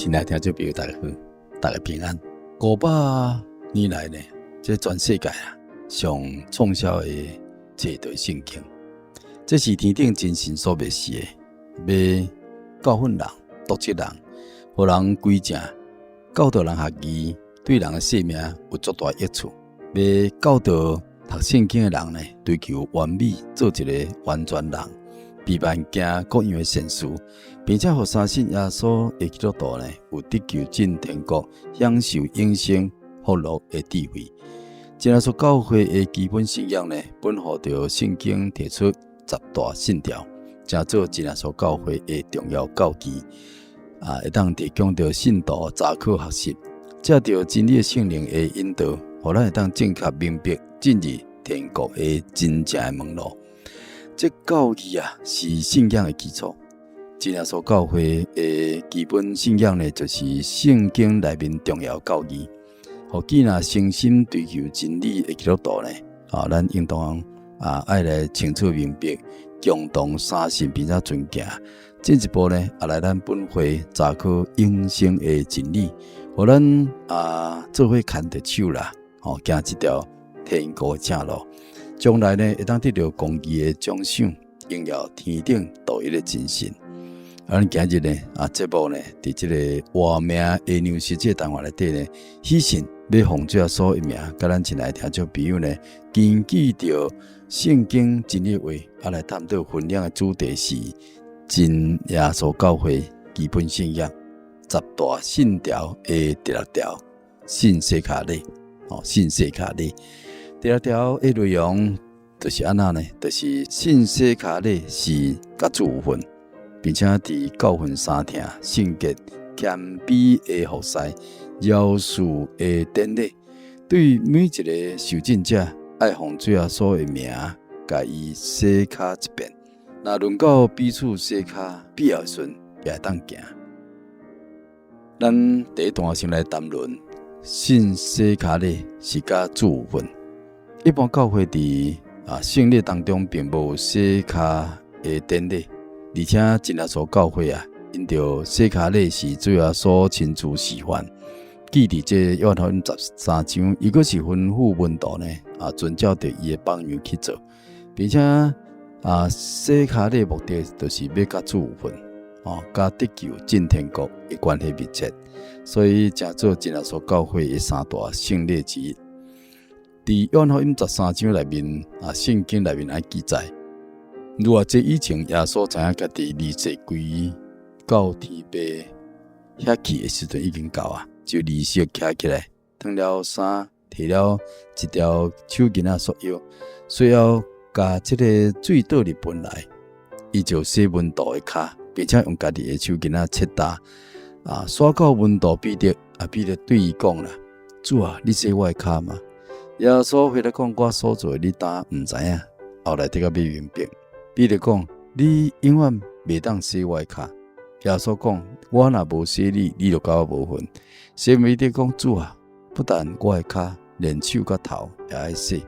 親愛聽眾朋友，大家好，大家平安。500年來呢，這全世界啊，上暢銷的冊就是聖經，這是天頂真神所默示的，欲教訓人、督責人，予人歸正，教導人學義，對人的性命有足大益處。欲教導讀聖經的人呢，追求完美，做一个完全人，備辦行各樣的善事，並且予相信耶穌的基督徒呢，有得救進天國、享受永生福樂的智慧。真耶穌教會的基本信仰呢，本乎著聖經提出十大信條，成做真耶穌教會的重要教義，啊，會當提供著信徒查考學習，藉著真理的聖靈的引導，予咱會當正確明白進入天國的真正的門路。這教義啊，是信仰的基礎。真耶穌教會的基本信仰呢，就是聖經內面重要教義。予既若誠心追求真理的基督徒呢，啊，咱應當啊愛來清楚明白，共同相信並且遵行。進一步呢，也來咱本會查考永生的真理，予咱啊做伙牽著手啦，吼，行這條天國的正路。將來呢，會當得著公義的獎賞，榮耀天頂獨一的真神。啊，咱今日呢，啊節目呢，佇這个活命的糧食這个單元內底呢，喜信欲奉主耶穌的名，佮咱親愛聽眾朋友呢，根據著聖經真理話，啊來探討分享的主題是真耶穌教會基本信仰十大信條的第六條，信洗跤禮，哦，信洗跤禮。第六條的內容就是按怎呢？就是信洗跤禮是佮主有份，並且佇教訓三聽、聖潔、謙卑的服侍、饒恕的典禮，對每一个受浸者，愛奉主耶穌的名，共伊洗跤一遍。若輪到彼此洗跤必要時陣，也會當行。咱第一段先來談論信洗跤禮是佮主有份。一般教會佇啊聖禮當中，並無洗跤的典禮，而且真耶穌教會啊，因著洗跤禮是主耶穌親自示範，記佇這約翰福音13章，伊閣是吩咐門徒呢啊，遵照著伊的榜樣去做，並且啊洗跤禮目的就是欲佮主有份，哦，佮得救進天國的關係密切，所以成做真耶穌教會的三大聖禮之一。佇約翰福音十三章內面啊，聖經內面按記載，偌濟以前耶穌知影家己離世歸到天父遐去的時陣已經到啊，就離席徛起來，脫了衫，提了一條手巾仔束腰，隨後共這个水倒入盆內，伊就洗門徒的跤，並且用家己的手巾仔拭焦，啊，徙到門徒彼得，啊，彼得對伊講啦：主啊，你洗我的跤嗎？耶穌回答講：我所做的，你今毋知影，後來得較欲明白。彼得講：你永遠袂當洗我的跤。耶穌講：我若無洗你，你就佮我無份。西門彼得講：主啊，不但我的跤，連手佮頭也愛洗。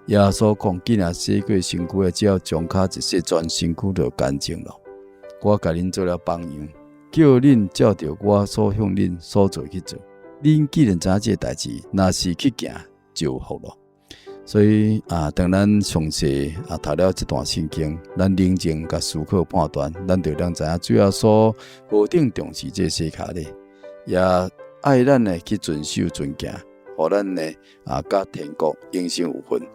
耶穌講：既然洗過身軀的，只要將跤一洗，全身軀就乾淨了。我共恁做了榜樣，叫恁照著我所向恁所做去做。恁既然知影這个代誌，若是去行，就有福咯。所以啊，當咱詳細啊讀了這段聖經，咱冷靜共思考判斷，咱就當知影主耶穌何等重視這洗跤禮，也愛咱呢去遵守遵行，予咱呢啊佮天國永生有份。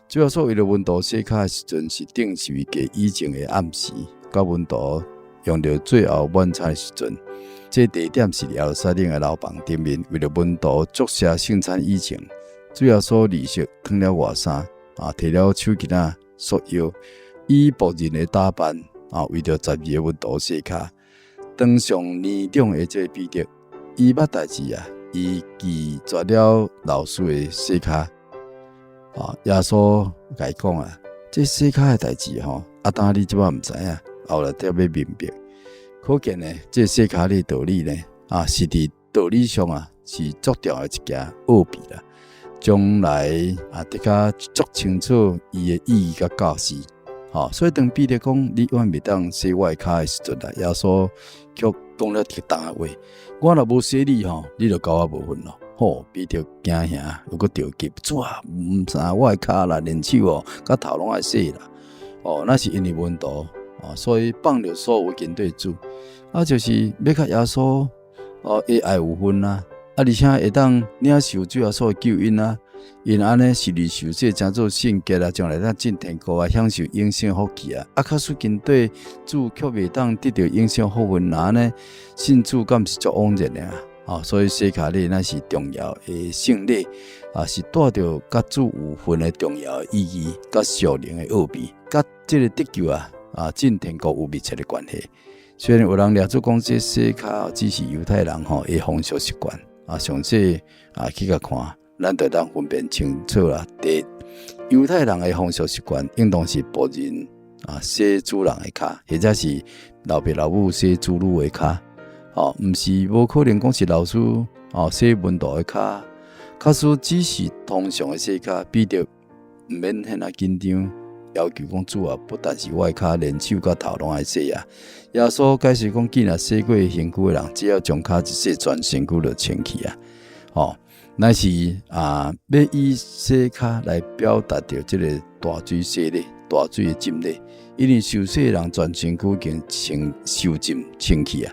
主耶穌為著門徒洗跤的時陣，是釘十字架以前的暗時，佮門徒用著最後晚餐的時陣。這地點是耶路撒冷的樓房頂面，為著門徒祝謝聖餐以前。主耶穌離席，脫了外衫，啊，提了手巾仔束腰，以僕人的打扮，啊，為著12个門徒洗跤。當上年長的這个彼得，伊捌代誌啊，伊拒絕了老師的洗跤。啊，耶穌共伊講啊，這洗跤的代誌吼，啊，當你這擺毋知影，後來才欲明白。可見呢，這洗跤的道理呢，啊，是佇道理上啊，是足重要的一件奧秘啦。將來啊，得較足清楚伊的意義佮教示，吼，所以當彼得講你永遠袂當洗我的跤的時陣啊，耶穌卻講了適當的話，我若無洗你吼，你就佮我無份咯。吼，彼得驚嚇，又閣著急，主啊，毋但我的跤啦，連手哦，佮頭攏愛洗啦。哦，那是因為門徒，哦，所以放著所有跟綴主，啊，就是欲佮耶穌哦，的愛有份啊，啊，而且會當領受主耶穌的救恩啊。𪜶按呢受禮受洗，成做聖潔啊，將來當進天國啊，享受永生福氣啊。啊，假使跟綴主卻袂當得著永生福分，那按呢信主敢毋是足枉然的啊？哦，所以洗跤禮乃是重要的聖禮啊，是帶著佮主有份的重要的意義，佮屬靈的奧秘，佮這个得救啊啊進天國有密切的關係。雖然有人掠做講這洗跤只是猶太人吼的風俗習慣啊，詳細啊去共看。咱就當分辨清楚啦。第一，猶太人的風俗習慣，應當是僕人啊洗主人的跤，或者是老爸老母洗子女的跤，哦，毋是無可能講是老師哦洗門徒的跤。假使只是通常的洗跤，彼得毋免遐爾緊張，要求講主啊，不但是我的跤，連手佮頭攏愛洗啊。耶穌解釋講，既然洗過身軀的人，只要將跤一洗，全身軀就清氣啊，哦。乃是啊，欲以洗跤來表達著這个大水洗禮、大水的浸禮，因為受洗的人全身軀已經清受浸清氣啊。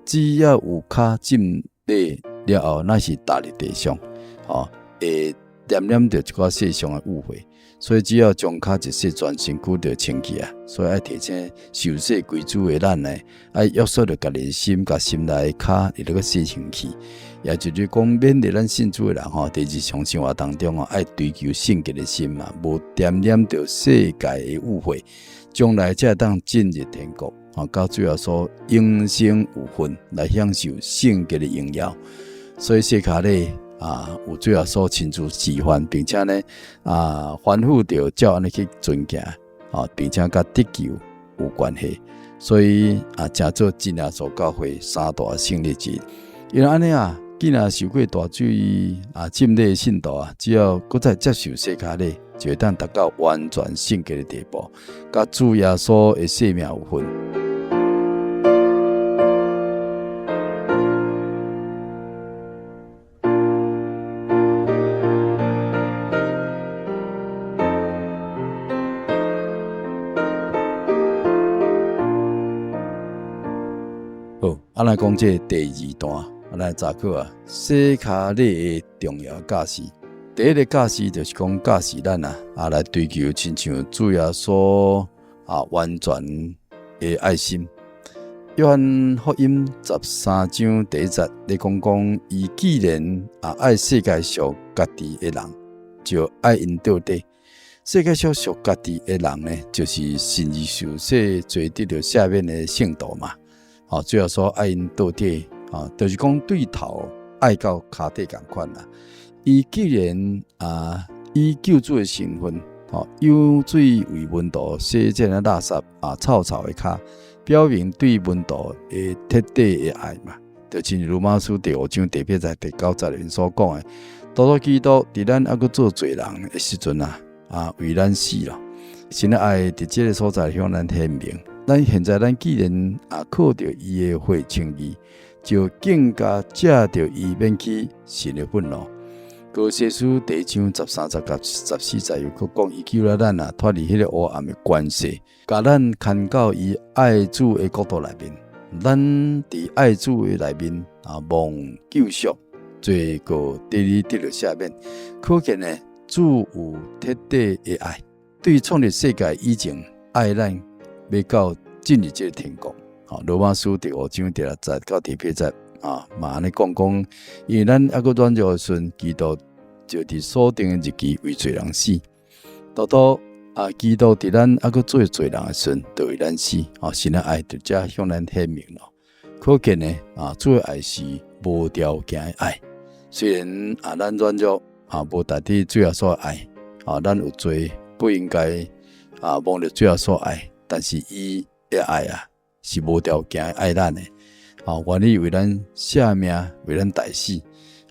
只要有跤浸禮了後，乃是踏佇地上，吼，會沾染著一寡世上的污穢，所以只要將跤一洗，全身軀就清氣啊。所以愛提醒受洗歸主的咱呢，愛約束著家己的心，共心內的跤會閣洗清氣。也就是講，勉勵咱信主的人吼，佇日常生活當中吼，愛追求聖潔的心嘛，無沾染著世界的污穢，將來才會當進入天國，吼，佮主耶穌永生有份來享受聖潔的榮耀。所以洗跤禮啊，有主耶穌親自示範，並且呢啊，吩咐著照按呢去遵行，啊，並且佮得救有關係。所以啊，成做真耶穌教會三大聖禮之一。因為按呢啊，既然受過大水啊浸禮的信徒啊，只要閣再接受洗跤禮，就會當達到完全聖潔的地步，佮主耶穌的性命有份。好，啊，咱講這第二段，啊，咱查考啊，洗跤禮的重要教示。第一个教示就是講教示咱啊，啊來追求親像主耶穌啊完全的愛心。約翰福音13章第1節，咧講講，伊既然啊愛世界上家己的人，就愛𪜶到底。世界上屬家己的人呢，就是信而受洗、罪得著赦免的聖徒嘛。哦，主耶穌愛𪜶到底，啊，就是講對頭愛到跤底仝款啦。伊既然啊以救主的身份，吼，用水為門徒洗這个垃圾啊臭臭的跤，表明對門徒的徹底的愛嘛。就親像羅馬書第5章第8節、第9節裡面所講的，獨獨基督佇咱猶閣做罪人的時陣啊，啊為咱死咯。神的愛佇這个所在向咱顯明。咱現在咱既然啊靠著伊的血稱義，就更加藉著伊免去神的憤怒。歌羅西書第1章13節佮14節又閣講，伊救了咱啊，脫離彼个黑暗的權勢，共咱牽到伊愛子的國度內面。咱佇愛子的內面啊，蒙救贖，罪過得以得著赦免。可見呢，主有徹底的愛，對創立世界以前愛咱，欲到進入這个天國。吼，羅馬書第5章第6節到第8節啊，嘛按呢講講，因為咱猶閣軟弱的時陣，基督就佇所定的日期為罪人死。獨獨啊，基督佇咱猶閣做罪人的時陣，就為咱死。哦，神的愛就這向咱顯明咯。可見呢，啊，主的愛是無條件的愛。雖然啊，咱軟弱啊，無值得主耶穌的愛啊，咱有罪，不應該啊，蒙著主耶穌愛，但是伊的愛啊，是無條件的愛咱的。啊，願意為咱捨命，為咱代死。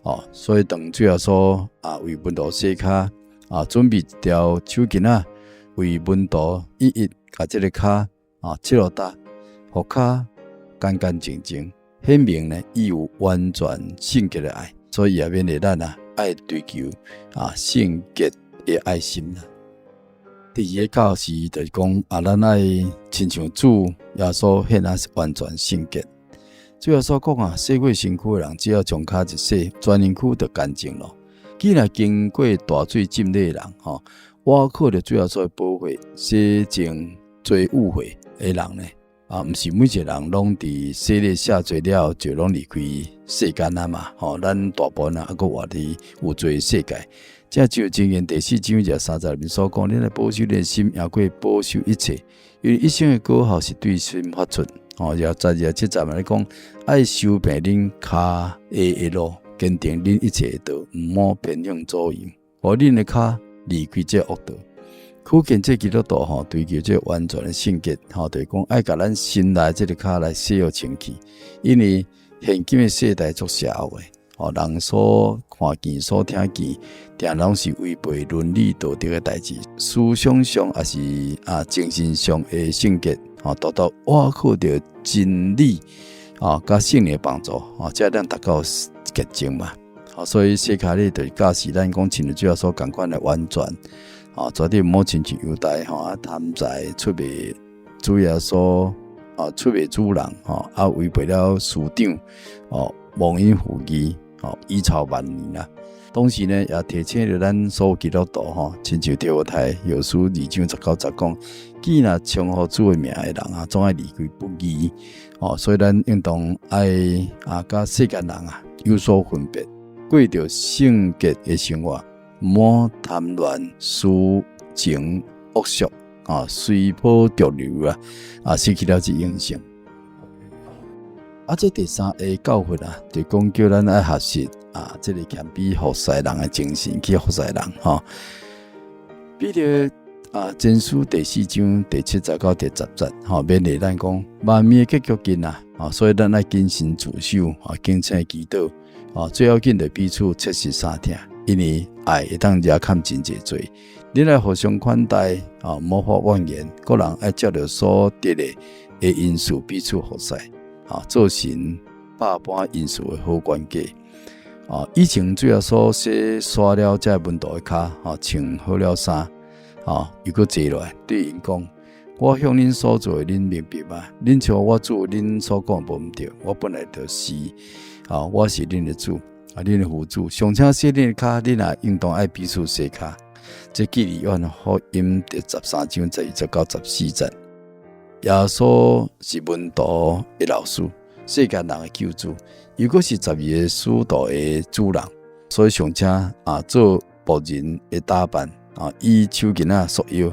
哦，所以當主耶穌啊為門徒洗跤啊，準備一條手巾仔啊，為門徒一一共這个跤啊拭落焦，予跤乾乾淨淨，顯明呢，伊有完全聖潔的愛，所以也勉勵咱啊，愛追求啊聖潔的愛心啦。第二个教示就是講啊，咱愛親像主耶穌顯啊完全聖潔。主耶穌講啊，洗過身軀的人，只要將跤一洗，全身軀就乾淨咯。既然經過大水浸禮的人，吼，倚靠著主耶穌的寶血洗淨罪污穢的人呢？啊，毋是每一個人攏佇洗禮赦罪了後就攏離開世間啊嘛？吼，咱大部分啊，猶閣活佇有罪的世界。這就箴言第四章23節內面所講，恁愛保守恁的心，贏過保守一切，因為一生的果效是對心發出。吼，27節嘛咧講，愛修平恁跤的路，堅定恁一切的道，毋好偏向左右，予恁的跤離開這惡道。可見這基督徒吼，追求這完全的聖潔，吼，就是講愛共咱心內這个跤來洗予清氣。因為現今的世代足邪惡的，吼，人所看見、所聽見，定攏是違背倫理道德的代誌，思想上抑是啊精神上的聖潔，吼，都著倚靠著真理，啊，佮聖靈的幫助，吼，才會當達到潔淨嘛。吼，所以洗跤禮就是教示咱講，親像主耶穌仝款的完全。啊，絕對毋好親像猶大吼，啊貪財出賣主耶穌，啊出賣主人吼，啊違背了師長，哦忘恩負義，哦遺臭萬年啦。同時呢，也提醒著咱所有基督徒吼，親像提摩太後書二章19節講，既若稱呼主的名的人啊，總愛離開不義，哦，所以咱應當愛啊，佮世間人啊有所分別，過著聖潔的生活。毋好貪戀私情惡俗啊，隨波逐流啊，啊，失去了這永生。啊，這第三个教訓啊，就講叫咱愛學習啊，這个謙卑服侍人的精神去服侍人吼。彼得啊，前書第四章第七節到第十節，吼，勉勵咱講，萬物的結局近啊，所以咱愛謹慎自守，啊，警醒祈禱，啊，最要緊就彼此切實相疼。因為愛會當遮蓋真濟罪，恁愛互相款待，啊，毋好發怨言，各人愛照著所得的的恩賜彼此服侍，啊，做神百般恩賜的好管家。啊，以前主耶穌洗刷了這門徒的跤，啊，穿好了衫，啊，又閣坐落來，對𪜶講：我向恁所做的，恁明白嗎？恁像我主，恁所講的無毋對，我本來就是，啊，我是恁的主。啊！恁的夫主，尚且洗恁的跤，恁也應當愛彼此洗跤。這記佇約翰福音第13章12節到14節。耶穌是門徒的老師，世間人的救主，又閣是12个使徒的主人，所以尚且啊做僕人的打扮啊，以手巾仔束腰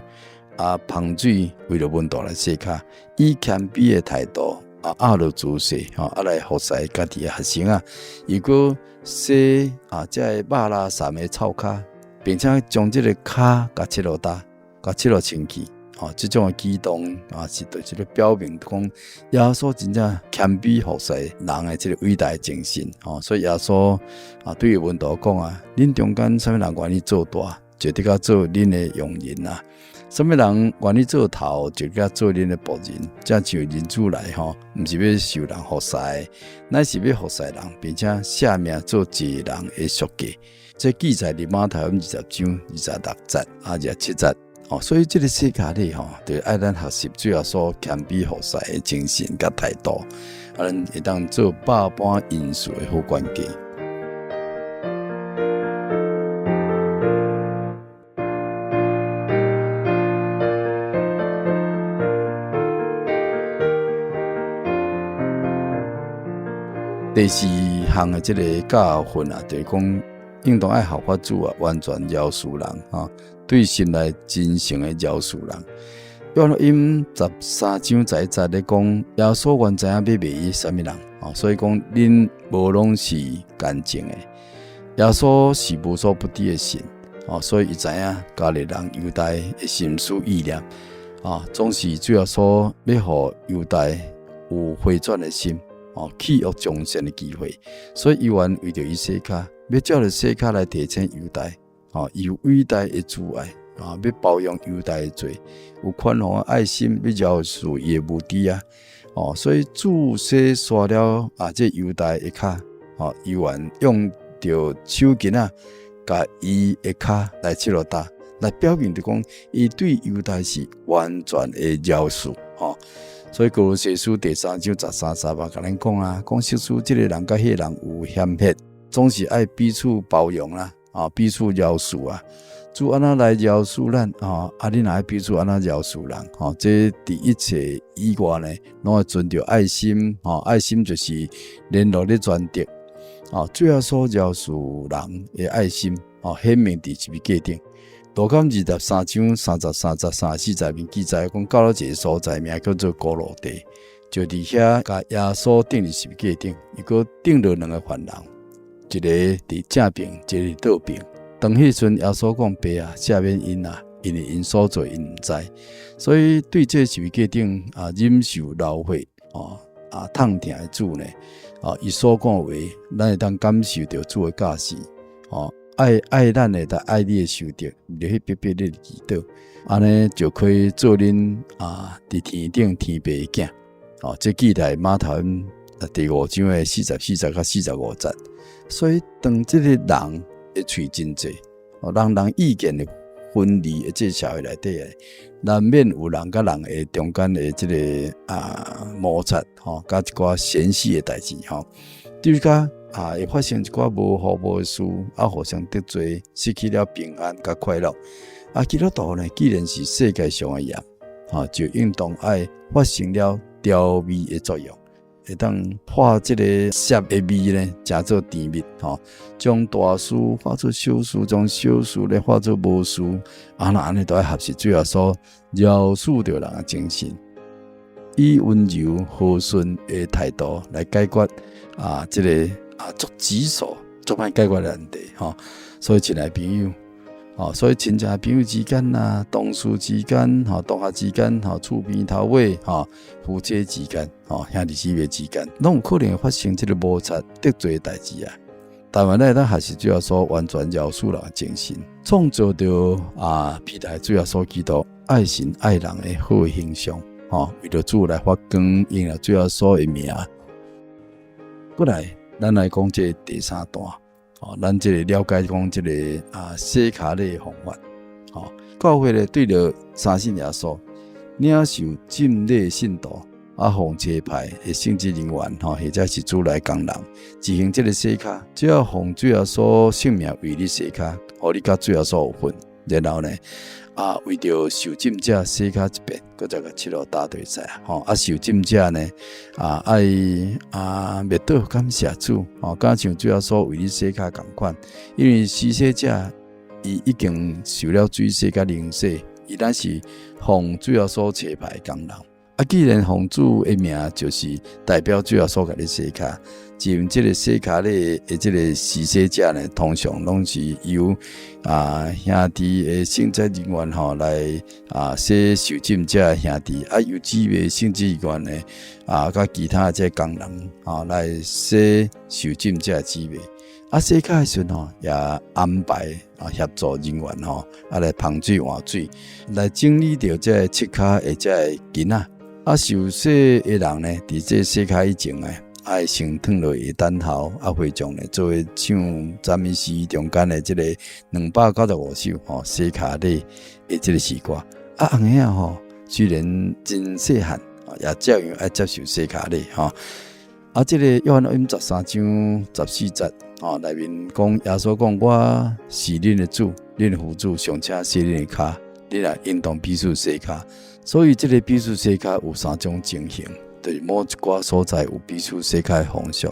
啊，芳水為著門徒來洗跤，以謙卑的態度。啊，壓落姿勢，吼，啊來服侍家己的學生啊，又閣洗啊，這个肉垃圾的臭跤，並且將這个跤共拭落焦，共拭落清氣，吼，這種的舉動啊，是對這个表明講耶穌真正謙卑服侍人的這个偉大的精神，吼，所以耶穌啊，對伊門徒講啊，恁中間啥物人願意做大，就得愛做恁的傭人啊。啥物人願意做頭，就愛做恁的僕人。正像人子來吼，毋是欲受人服侍，乃是欲服侍人，並且捨命做濟人的贖價。這記載佇馬太福音20章26節啊27節。哦，所以這个洗跤禮吼，就愛咱學習主耶穌謙卑服侍的精神佮態度，啊，咱會當做百般恩賜的好管家。第四項的這个教訓啊，就是講應當愛效法主啊，完全饒恕人啊，對心內真誠的饒恕人。約翰福音13章11節咧講，耶穌原知影欲賣伊啥物人，所以講恁無攏是乾淨的。耶穌是無所不知的神，所以伊知影加略人猶大的心思意念，啊，總是主耶穌欲予猶大有回轉的心，哦，棄惡從善的機會，所以伊願為著伊洗跤，欲藉著洗跤來提醒猶大，哦，伊有偉大的慈愛。啊，欲包容猶大的罪，有寬宏的愛心，欲饒恕伊的無知啊！哦，所以主洗刷了啊，這猶大的跤，哦，猶原用著手巾仔，共伊的跤來拭落焦，來表明著講，伊對猶大是完全的饒恕，吼。所以歌羅西書第三章十三節嘛，共咱講啊，講即使這個人佮彼個人有嫌隙，總是愛彼此包容啦，啊，彼此饒恕啊。主按怎來饒恕咱，吼，啊，恁也愛彼此按怎饒恕人，吼，這佇一切以外呢，攏愛存著愛心，吼，愛心就是聯絡咧全德，吼，主耶穌饒恕人的愛心，吼，顯明佇十字架頂。路加23章33節、34節內面記載，講到了一个所在，名叫做髑髏地，就佇遐共耶穌釘佇十字架頂，伊閣釘著兩个犯人，一个佇正爿，一個佇倒爿。當彼時陣，耶穌講：爸啊，赦免𪜶啊，因為𪜶所做，𪜶毋知。所以對這十字架頂啊，忍受流血哦啊痛疼的主呢，啊，伊所講的話，咱會當感受著主的教示哦。愛愛咱的，就愛你的仇敵，入去逼迫你的祈禱，按呢就可以做恁啊佇天頂天父的囝。哦，這記載馬太第五章的44節佮45節。所以當這个人的喙真濟，哦，人人意見的分離的這社會內底，難免有人佮人的中間的這个啊摩擦，吼，佮一寡嫌隙的代誌，吼，就是講啊會發生一寡無好無的事，啊，互相得罪，失去了平安佮快樂。啊，基督徒呢，既然是世界上的鹽，吼，就應當愛發生了調味的作用。會當化這个澀的味呢，成做甜蜜吼，將大事化做小事，將小事咧化做無事，啊，若按呢都愛學習主耶穌饒恕著人的精神，以溫柔和順的態度來解決啊，這个啊足棘手、足歹解決的問題吼。所以親愛朋友，吼，所以親情朋友之間啊，同事之間，吼，同學之間，吼，厝邊頭尾，吼，夫妻之間，吼，兄弟姊妹之間，攏有可能會發生這个摩擦得罪的代誌啊。但凡咱會當學習主耶穌完全饒恕人的精神，創造著啊，披戴主耶穌基督愛神愛人的好形象，吼，為著主來發光，榮耀主耶穌的名。過來，咱來講這第三段。哦，咱這個了解講這个啊洗跤禮的方法，吼，教會咧對著相信耶穌，領受浸禮信徒啊，奉差派的聖職人員，吼，或者是主內工人，執行這个洗跤，只要奉主耶穌聖名為你洗跤，予你佮主耶穌有份，然後呢，啊，為著受浸者洗跤一遍，閣再共拭落焦就會使啊，吼，啊，受浸者呢，啊，愛啊，默禱感謝主，吼，敢像主耶穌為你洗跤仝款，因為施洗者伊已經受了水洗佮靈洗，伊乃是奉主耶穌差派的工人。啊，既然奉主的名，就是代表主耶穌共你洗跤，就這个洗跤禮的這个施洗者呢，通常攏是由啊兄弟的聖職人員吼來啊洗受浸者的兄弟，啊由姊妹聖職人員呢啊，佮其他這个工人吼來洗受浸者的姊妹。啊，洗跤的時陣吼，也安排啊協助人員吼啊來捧水換水，來整理著這个拭跤的這个巾仔。啊，受洗的人呢，佇這洗跤以前呢，愛先褪落伊的等候，啊，會眾呢做伙唱讚美詩中間的這个295首吼洗跤禮的這个詩歌。啊，翁仔吼雖然真細漢，也照樣愛接受洗跤禮吼。啊，這个約翰福音13章14節吼內面講，耶穌講：我是恁的主，恁的父主，尚且洗恁的跤，恁也應當彼此洗跤。所以，這个彼此洗跤有三種情形，就是某一寡所在有彼此洗跤的風俗，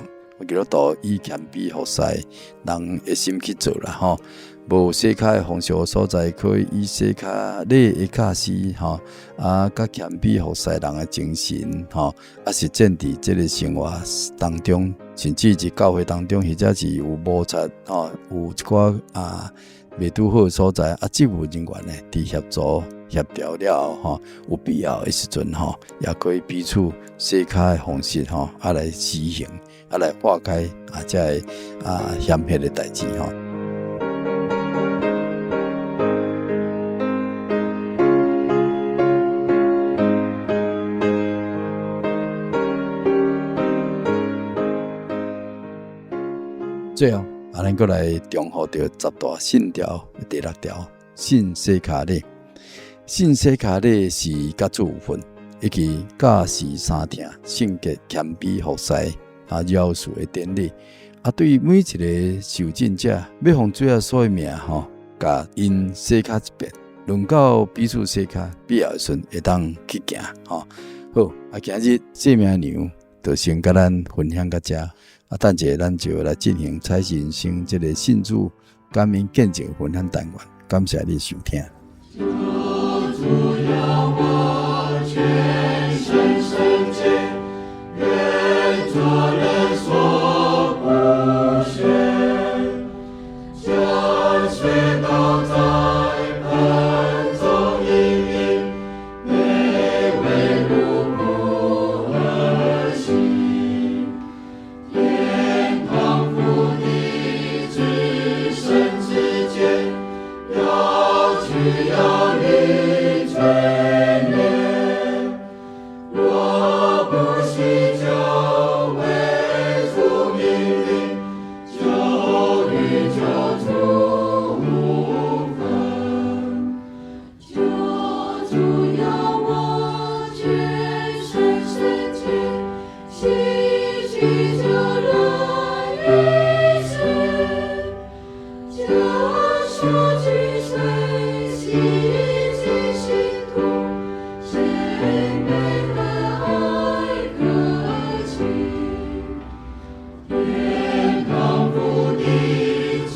基督徒以謙卑服侍人的心去做啦吼。無洗跤的風俗的所在，可以以洗跤禮的教示吼，啊，佮謙卑服侍人的精神吼，啊，實踐佇這个生活當中，甚至佇教會當中，或者是有摩擦吼，有一寡啊袂拄好的所在，啊，職務人員呢，佇協助協調了後吼，有必要的時陣吼，也可以彼此洗跤的方式吼，啊來施行，啊來化解啊這个啊嫌隙的代誌吼。最後，啊，咱閣來重複著十大信條第六條，信洗跤禮。信洗跤禮是佮主有份，以及教士三聽、聖潔、謙卑、服侍啊，饒恕的典禮。啊，對每一个受浸者，欲奉主耶穌的名吼，共𪜶洗跤一遍，輪到彼此洗跤，必要的時陣會當去行吼。好，啊，今日生命娘就先佮咱分享到遮。啊，等者咱就來進行彩人生這个信主感恩見證分享單元。感謝你收聽。求主要我全身聖潔，願做人所不屑，將血倒在盆中飲飲，美味如苦何稀。天堂福地至聖至潔，要去要離眷戀。若不洗腳違主命令，就與救主無分。求主要我全身聖潔，洗去舊人一切，將數據水洗淨心土，獻杯和愛可親。天堂福地至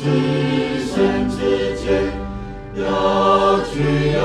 聖至潔，要去要